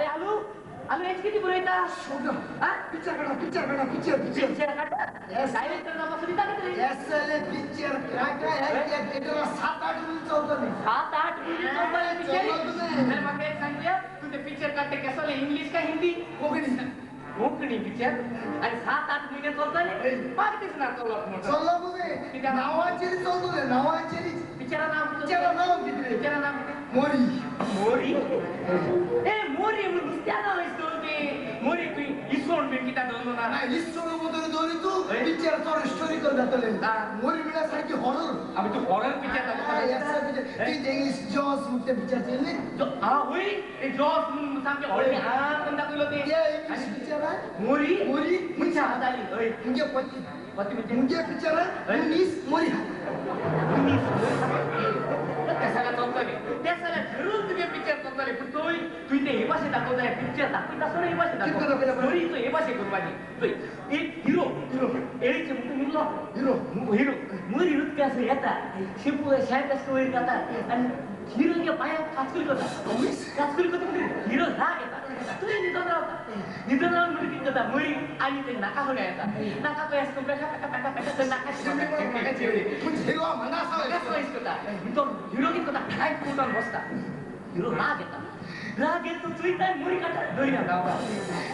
अरे आलू आलू हेच किती पुरयता पिक्चर काढा पिक्चर काढा पिक्चर पिक्चर काढा डायरेक्टर नापासून दिता किती एसएलए पिक्चर काय काय आहे त्या थिएटरला 7-8 मुली चौकली 7-8 मुली चौकली पिक्चर. तर मग एक सांगूया तू ते पिक्चर काढते कसं इंग्लिश का हिंदी कोकणी कोकणी पिक्चर आणि 7-8 महिने चलतले पाच दिसणार चलत चललो तुझे नावाचेरी चलतो रे नावाचेरी पिक्चरा नाव पिक्चरा नाव किती पिक्चरा नाव किती मोरी मोरी ए मोरी नुसत्या नाव असतो ते मोरी तू इसोण बी किता दोन ना इसोण मोदरी दोरी तू पिक्चर तो स्टोरी कर जातले मोरी मिळा सारखी हॉरर आम्ही तू हॉरर पिक्चर दाखवता एस पिक्चर ती इंग्लिश जॉस मुख्य पिक्चर चलली हा होय ते जॉस म्हणून सामके हॉरर हा कोण दाखवलं ते इंग्लिश पिक्चर आहे मोरी मोरी मुंचा हाताली होय मुंगे पती पती म्हणजे मुंगे पिक्चर आहे मुनीस मोरी मुनीस त्याला चलतले त्याला जरूर तुझे पिक्चर चलतले पण तो तू ते हे भाषे दाखवताय पिक्चर दाखवता असताना हे भाषे दाखवता मोरी तो हे भाषे करपाची तो एक हिरो हिरो एळीचे मुख मुरलो हिरो हिरो मोरी उदका असं येता शेपू शायक असं वयर जाता आणि हिरोच्या पायाक काचकूल करता काचकूल करता म्हणजे हिरो राग येता तुय न्हिदोन रावता न्हिदोन रावन म्हणजे कितें जाता मोरी आनी ते नाका कडेन येता नाका कडेन अशें करून पेटा पेटा पेटा पेटा नाका हिरो नाका करता तो हिरो कितें करता ठाय उठून बसता हिरो राग येता राग येता चोयता मोरी काडटा दर्या धांवता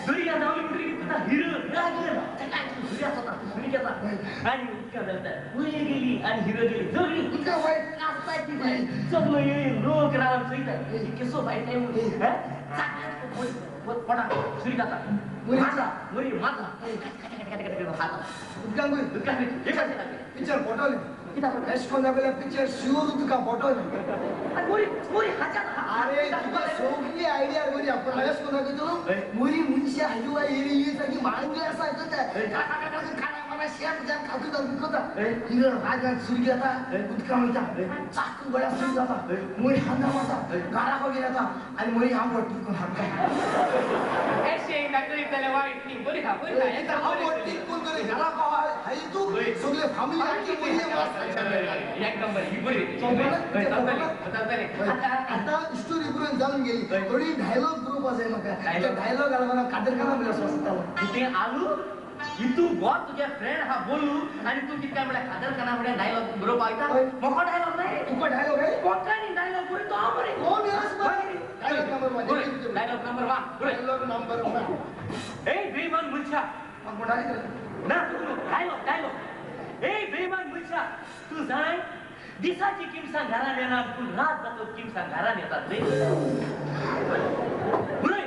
दर्या धांवली म्हणटकीर कितें करता हिरो राग येता सुर्या जाता सुरी घेता आनी उदकां घालता वयर गेली आनी हिरो गेली सगळी उदकां वायट कास्ताची बाय सगळो येईल लोक रावन चोयता केसो बाय काय म्हणून पडा सुरी खाता माता मोरी माता खाता उदकां उदकां हे कशें जाता पिक्चर फोटोले कित्याक एश कोण दाखयल्यार पिक्चर शुअर तुका फोटोले मोरी मोरी हाच्या अरे तुका सगळी आयडिया बरी आपण एश कोण दाखयतलो मोरी मनशां हाजू एरी सारकी मांगली आसा करता काना शेप जाम खातू करता हिरो रागान सुरी घेता उदकां वयता चाकू गळ्या सुरी जाता मोरी हांगा मारता गाराको घेता आनी मोरी हांव टिकून हाडटा एशें दाखयत जाल्यार वायट न्ही बरी खा बरी खा हांव टिकून तरी घराको हाय तू सगळे फॅमिली आखी मोरी एकदम बरी ही बरी चलतले आता स्टोरी बरोवन जावन गेली थोडी डायलॉग बरोवपा जाय म्हाका डायलॉग आला म्हाका कादरखाना म्हणल्यार सोंसतालो कितें आलू इतू गो तुझ्या फ्रेंड हा बोलू आणि तू कितक्या म्हळ्यार खादरखाना म्हळ्यार डायलॉग बरोवपाक वयता म्हाका डायलॉग नाही तुका डायलॉग आहे कोंकणी डायलॉग बरोय तो हांव बरय कोण dialogue number 1 dialogue number 1 dialogue number 1 ए बेईमान मनशा ना तूं डायलॉग डायलॉग ए बेईमान मनशा तूं जाणाय दिसाची किमसां घरान येना पूण रात जातकच किमसां घरान येतात रे बरोय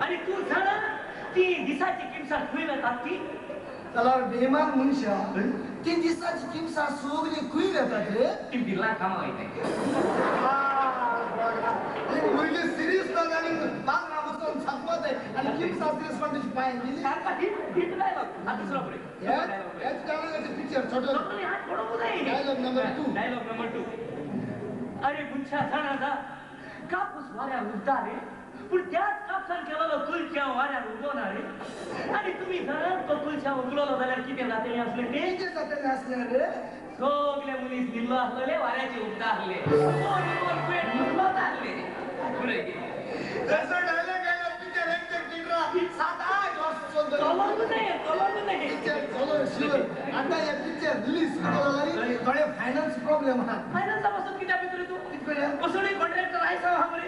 आनी तूं जाणा ती दिसाची किमसां खंय वेतात ती जाल्यार बेमान मनशां ती दिसाची किमसां सगळी खंय वेतात रे ती बिर्ला कामां वयताय भुरगे सिरियस ना आनी बांगरा बसून सांगपाक जाय आनी किमसां सिरियस पण तुजी पांय गेली सारका हिट हिट डायलॉग आतां दुसरो पळय हेच डायलॉगाचे पिक्चर छोटो हात पडोवंक जाय डायलॉग नंबर 2 डायलॉग नंबर 2 अरे मनशा जाणा जा कापूस वाऱ्यार उरता रे पूण त्याच कापसान केलेलो कुलच्याव वाऱ्यार उगवना रे आनी तुमी जाणात तो कुलच्याव उगलोलो जाल्यार कितें जातलें आसलें तें कितें जातलें आसलें रे सगळे मनीस न्हिल्लो आसलेले वाऱ्याचे उगता आसले कोण कोण पेट न्हिल्लोच आसले तसो डायलॉग आयला पिक्चर एक थिएटरा 7-8 वर्स चलतलो चलोंक जाय चलोंक जाय पिक्चर चलो शुअर आतां हे पिक्चर रिलीज करतलो जाल्यार थोडे फायनान्स प्रॉब्लेम आहा फायनान्सा पासून कित्या भितर तूं कितें करूया कसोय कॉन्ट्रॅक्टर आयसा आहा मरे